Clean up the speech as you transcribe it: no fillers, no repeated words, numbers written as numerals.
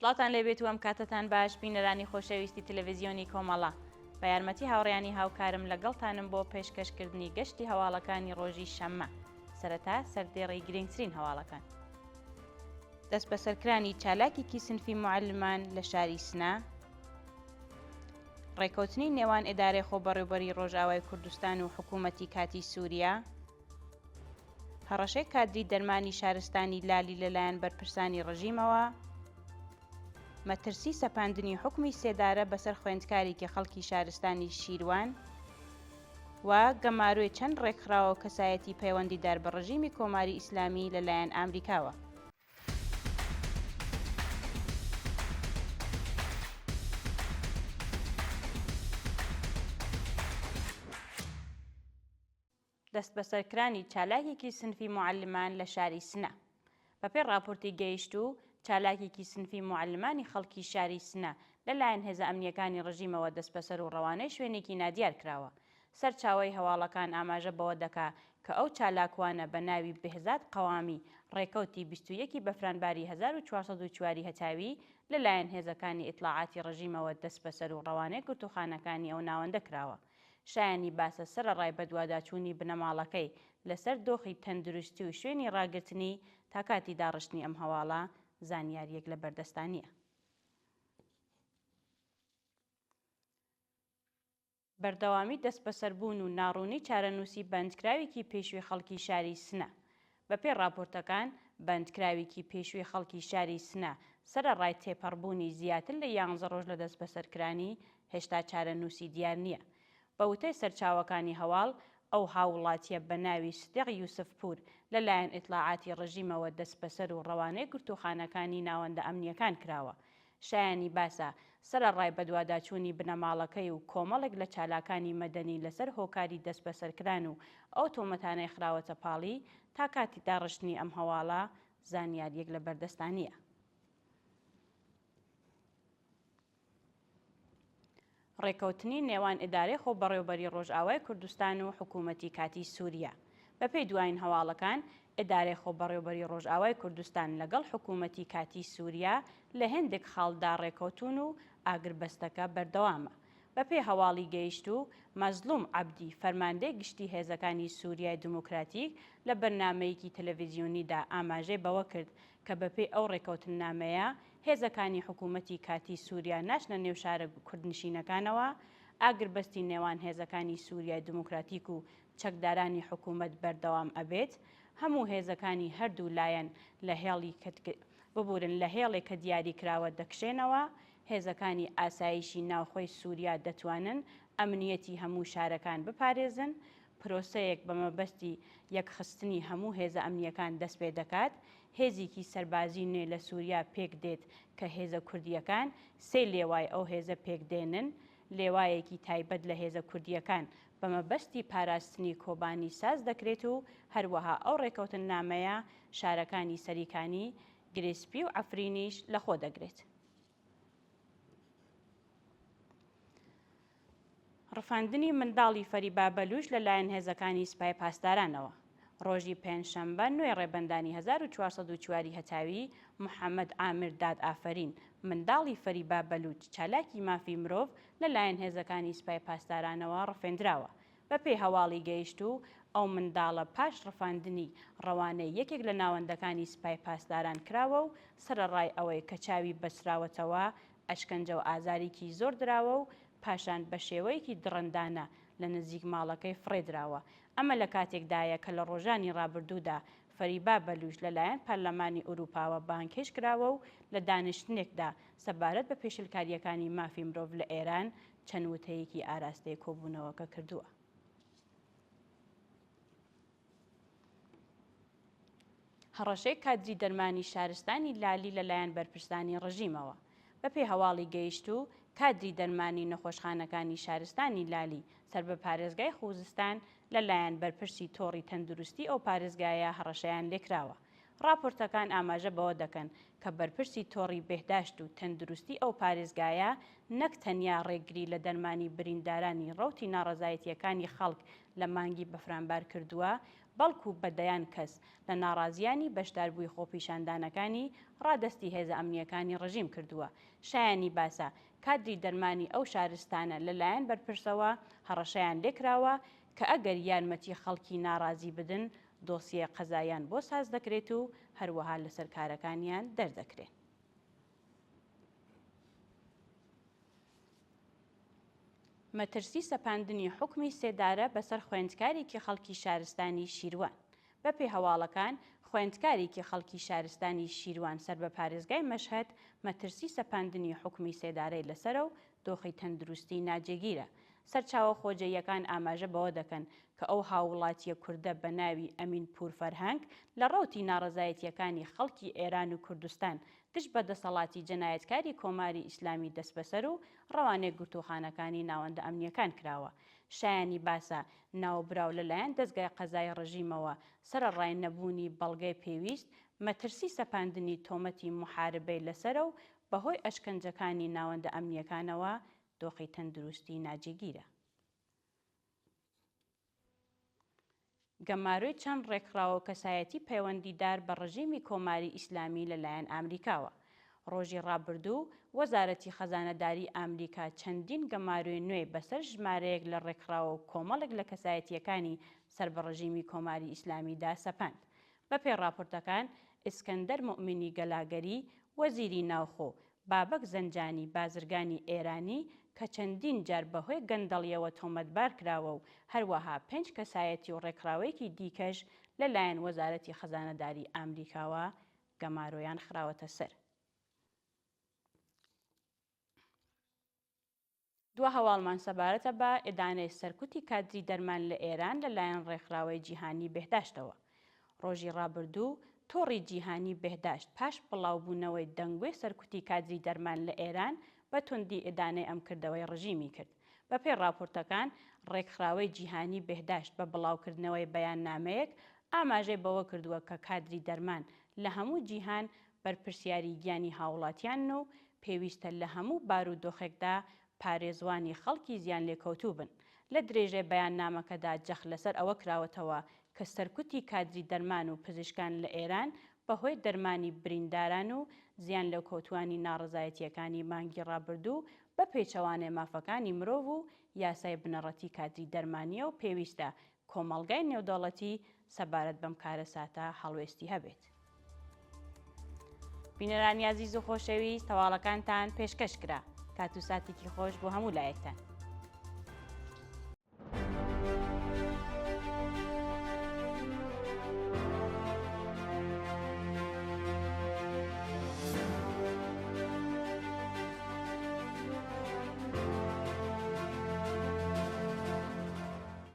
سڵاوتان لێبێت و ئەم کاتەتان باش بینەرانی خۆشەویستی تەلەڤیزیۆنی کۆمەڵە. بە یارمەتی هاوڕێیانی هاوکارم لەگەڵتانم بۆ پێشکەشکردنی گەشتی هەواڵەکانی ڕۆژی شەممە. سەرەتا سەردێڕی گرنگترین هەواڵەکان. دەستبەسەرکرانی چالاکێکی سنفی موعەلمان لە شاری سنە، ڕێکەوتنی نێوان ئیدارەی خۆبەڕێوبەریی ڕۆژئاوای کوردستان و حکوومەتی کاتیی سووریا، هەڕەشەی کادری دەرمانی شارستانی لالی لەلایەن بەرپرسانی ڕژیمەوە، مەترسی سەپاندنی حوکمی سێدارە بەسەر خوێندکارێکی خەڵکی شارستانی شیروان و گەمارۆی چەند ڕێکخراوە و کەسایەتی پەیوەندیدار بە ڕژیمی کۆماری ئیسلامی لەلایەن ئامریکاوە. دەستبەسەرکرانی چالاکێکی سنفی موعەلمان لە شاری سنە. بەپێی ڕاپۆرتی گەیشتوو، چالاکێکی سنفی موعەلمانی خەڵکی شاری سنە لە لایەن هێزە ئەمنییەکانی ڕژیمەوە دەستبەسەر و ڕەوانەی شوێنێکی نادیار کراوە. سەرچاوەی هەواڵەکان ئاماژە بەوە دەکا کە ئەو چالاکوانە بە ناوی بێهزاد قەوامی ڕێکەوتی 21 ی بەفرانباری 1404 ی هەتاوی لە لایەن هێزەکانی ئیتڵاعاتی ڕژیمەوە دەستبەسەر و ڕەوانەی گرتووخانەکانی ئەو ناوەندە کراوە. شایانی باسە سەرەڕای بەدواداچوونی بنەماڵەکەی لەسەر دۆخی تەندروستی و شوێنی ڕاگرتنی، تا کاتی داڕشتنی ئەم هەواڵە زانیارییەک لە بەردەستا نییە. بەردەوامی دەستبەسەربوون و ناڕوونی چارەنووسی بەندکراوێکی پێشووی خەڵکی شاری سنە بەپێی ڕاپۆرتەکان، بەندکراوێکی پێشووی خەڵکی شاری سنە، سەرەڕای تێپەڕبوونی زیاتر لە یانزە ڕۆژ لە دەستبەسەرکرانی، هێشتا چارەنووسی دیار نییە. بە وتەی سەرچاوەکانی هەواڵ، ئەو هاووڵاتییە بە ناوی سدیق یوسفپوور لە لایەن ئیتڵاعاتی ڕژیمەوە دەستبەسەر و ڕەوانەی گرتووخانەکانی ناوەندە ئەمنییەکان کراوە. شایانی باسە، سەرەڕای بەدواداچوونی بنەماڵەکەی و کۆمەڵێک لە چالاکانی مەدەنی لەسەر هۆکاری دەستبەسەرکران و ئەو تۆمەتانەی خراوەتە پاڵی، تا کاتی داڕشتنی ئەم هەواڵە زانیارییەک لە بەردەستا نییە. ڕێکەوتنی نێوان ئیدارەی خۆبەڕێوبەری ڕۆژئاوای کوردستان و حکوومەتی کاتیی سووریا. بەپێی دوایین هەواڵەکان، ئیدارەی خۆبەڕێوبەری ڕۆژئاوای کوردستان لەگەڵ حکوومەتی کاتیی سووریا لە هێندێک خاڵدا ڕێکەوتوون و ئاگربەستەکە بەردەوامە. بەپێی هەواڵی گەیشتوو، مەزڵوم عەبدی، فەرماندەی گشتی هێزەکانی سووریای دیموکراتیک لە بەرنامەیەکی تەلەڤیزیۆنیدا ئاماژەی بەوە کرد کە بەپێی ئەو ڕێکەوتننامەیە هێزەکانی حکوومەتی کاتیی سووریا ناچنە نێو شارە کوردنشینەکانەوە، ئاگربەستی نێوان هێزەکانی سووریای دیموکراتیک و چەکدارانی حکوومەت بەردەوام ئەبێت، هەموو هێزەکانی هەردوو لایەن لە هێڵی ببورن لە هێڵێک کە دیاری کراوە دەکشێنەوە، هێزەکانی ئاسایشی ناوخۆی سووریا دەتوانن ئەمنیەتی هەموو شارەکان بپارێزن، پرۆسەیەک بە مەبەستی یەکخستنی هەموو هێزە ئەمنییەکان دەستپێدەکات، هێزیکی سەربازی نوێ لە سوریا پێکدێت کە هێزە کوردییەکان سێ لێوای ئەو هێزە پێکدێنن، لێوایەکی تایبەت لە هێزە کوردییەکان بە مەبەستی پاراستنی کۆبانی ساز دەکرێت و هەروەها ئەو ڕێکەوتننامەیە شارەکانی سەریکانی، گرێسپی و عەفرینیش لەخۆ دەگرێت. ڕفاندنی منداڵی فەریبا بەلووش لە لایەن هێزەکانی سپای پاسدارانەوە. ڕۆژی پێنجشەمبە نۆی ڕێبەندانی 1404 ی هەتاوی، محەممەد عامر داد ئافەرین، منداڵی فەریبا بەلووچ، چالاکی مافی مرۆڤ لە لایەن هێزەکانی سپای پاسدارانەوە ڕفێندراوە. بە پێی هەواڵی گەیشتوو، ئەو منداڵە پاش ڕفاندنی، ڕەوانەی یەکێک لە ناوەندەکانی سپای پاسداران کراوە و سەرەڕای ئەوەی کە چاوی بەستراوەتەوە، ئەشکەنجە و ئازاریکی زۆر دراوە و پاشان بە شێوەیەکی دڕندانە لە نزیک ماڵەکەی فڕێ دراوە. ئەمە لە کاتێکدایە کە لە ڕۆژانی ڕابردوودا فەریبا بەلووش لەلایەن پەرلەمانی ئورووپاوە بانگهێشت کراوە و لە دانیشتنێکدا سەبارەت بە پێشلکارییەکانی مافی مرۆڤ لە ئێران چەند وتەیەکی ئاراستەی کۆبوونەوەکە کردووە. هەڕەشەی کادری دەرمانی شارستانی لالی لەلایەن بەرپرسانی ڕژیمەوە. بەپێی هەواڵی گەیشتوو، کادری دەرمانی نەخۆشخانەکانی شارستانی لالی سەر بە پارێزگای خوزستان لەلایەن بەرپرسی تۆڕی تەندروستی ئەو پارێزگایە هەڕەشەیان لێکراوە. ڕاپۆرتەکان ئاماژە بەوە دەکەن کە بەرپرسی تۆڕی بێهداشت و تەندروستی ئەو پارێزگایە نەک تەنیا ڕێگری لە دەرمانی بریندارانی ڕەوتی ناڕەزایەتییەکانی خەڵک لە مانگی بەفرانبار کردووە، بەڵکوو بە دەیان کەس لە ناڕازییانی بەشداربووی خۆپیشاندانەکانی ڕادەستی هێزە ئەمنییەکانی ڕژیم کردووە. شایانی باسە، کادری دەرمانی ئەو شارستانە لە لایەن بەرپرسەوە هەڕەشەیان لێکراوە کە ئەگەر یارمەتی خەڵکی ناڕازی بدن دۆسیەی قەزاییان بۆ ساز دەکرێت و هەروەها لەسەر کارەکانیان دەردەکرێن. مەترسی سەپاندنی حوکمی سێدارە بەسەر خوێندکارێکی خەڵکی شارستانی شیروان. بەپێی هەواڵەکان، خوێندکارێکی خەڵکی شارستانی شیروان سەر بە پارێزگای مەشهەد مەترسی سەپاندنی حوکمی سێدارەی لەسەرە و دۆخی تەندروستی ناجێگیرە. سەرچاوە خۆجێیەکان ئاماژە بەوە دەکەن کە ئەو هاووڵاتییە کوردە بە ناوی ئەمین پوورفەرهەنگ لە ڕەوتی ناڕەزایەتییەکانی خەڵکی ئێران و کوردستان دژ بە دەسەڵاتی جەنایەتکاری کۆماری ئیسلامی دەستبەسەر و ڕەوانەی گرتووخانەکانی ناوەندە ئەمنییەکان کراوە. شایانی باسە، ناوبراو لە لایەن دەزگای قەزایی ڕژیمەوە سەرەڕای نەبوونی بەڵگەی پێویست، مەترسی سەپاندنی تۆمەتی موحاربەی لەسەرە و بەهۆی ئەشکەنجەکانی ناوەندە ئەمنییەکانەوە دۆخی تەندروستی ناجێگیرە. گەمارۆی چەند ڕێکخراوە و کەسایەتی پەیوەندیدار بە ڕژیمی کۆماری ئیسلامی لە لایەن ئامریکاوە. ڕۆژی ڕابردوو وەزارەتی خەزانەداری ئامریکا چەندین گەمارۆی نوێی بەسەر ژمارەیەک لە ڕێکخراوە و کۆمەڵێک لە کەسایەتییەکانی سەر بە ڕژیمی کۆماری ئیسلامیدا سەپاند. بەپێی ڕاپۆرتەکان ئیسکەندەر موئمینی گەلاگەری وەزیری ناوخۆ بابەک زەنجانی بازرگانی ئێرانی کە چەندین جار بەهۆی گەندەڵییەوە تۆمەتبار کراوە و هەروەها پێنج کەسایەتی و ڕێکخراوەیەکی دیکەش لەلایەن وەزارەتی خەزانەداری ئامریکاوە گەمارۆیان خراوەتە سەر. دوا هەواڵمان سەبارەتە بە ئیدانەی سەرکوتی کادری دەرمان لە ئێران لە لایەن ڕێکخراوەی جیهانی بێهداشتەوە. ڕۆژی ڕابردوو تۆڕی جیهانی بێهداشت پاش بڵاوبوونەوەی دەنگۆی سەرکوتی کادری دەرمان لە ئێران بە توندی ئیدانەی ئەم کردەوەی ڕژیمی کرد. بە پێی ڕاپۆرتەکان ڕێکخراوەی جیهانی بێهداشت بە بڵاوکردنەوەی بەیاننامەیەک ئاماژەی بەوە کردووە کە کادری دەرمان لە هەموو جیهان بەرپرسیاری گیانی هاوڵاتیانن و پێویستە لە هەموو بارودۆخێکدا پارێزوانی خەڵکی زیانلێکەوتوو بن. لە درێژەی بەیاننامەکەدا جەخت لەسەر ئەوە کراوەتەوە کە سەرکوتی کادری دەرمان و پزیشکان لە ئێران بەهۆی دەرمانی برینداران و زیانلێکەوتووانی ناڕەزایەتییەکانی مانگی ڕابردوو بە پێچەوانەی مافەکانی مرۆڤ و یاسای بنەڕەتی کادری دەرمانییە و پێویستە کۆمەڵگای نێودەوڵەتی سەبارەت بەم کارەساتە هەڵوێستی هەبێت. بینەرانی ئازیز و خۆشەویست هەواڵەکانتان پێشکەش کرا. کات و ساتێکی خۆش بۆ هەموو لایەکتان.